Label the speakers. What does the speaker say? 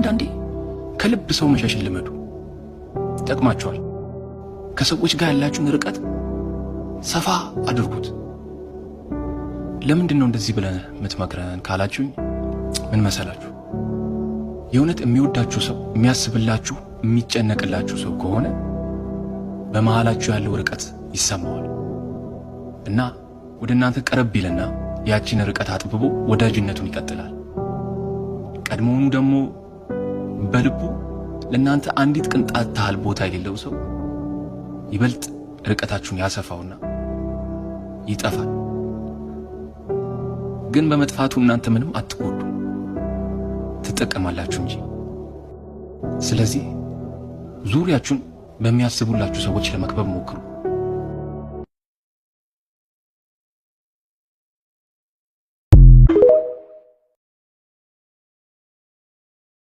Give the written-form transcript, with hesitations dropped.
Speaker 1: አንዳንዴ ከልብ ሰው መሸሽን ልመዱ፣ ይጠቅማችኋል። ከሰዎች ጋር ያላችሁን ርቀት ሰፋ አድርጉት። ለምንድን ነው እንደዚህ ብለህ የምትመክረን ካላችሁኝ፣ ምን መሰላችሁ? የእውነት የሚወዳችሁ ሰው፣ የሚያስብላችሁ፣ የሚጨነቅላችሁ ሰው ከሆነ በመሃላችሁ ያለው ርቀት ይሰማዋል እና ወደ እናንተ ቀረብ ይልና ያችን ርቀት አጥብቦ ወዳጅነቱን ይቀጥላል። ቀድሞውኑ ደግሞ በልቡ ለእናንተ አንዲት ቅንጣት ታህል ቦታ የሌለው ሰው ይበልጥ ርቀታችሁን ያሰፋውና ይጠፋል። ግን በመጥፋቱ እናንተ ምንም አትጎዱ፣ ትጠቀማላችሁ እንጂ። ስለዚህ ዙሪያችሁን በሚያስቡላችሁ ሰዎች ለመክበብ ሞክሩ።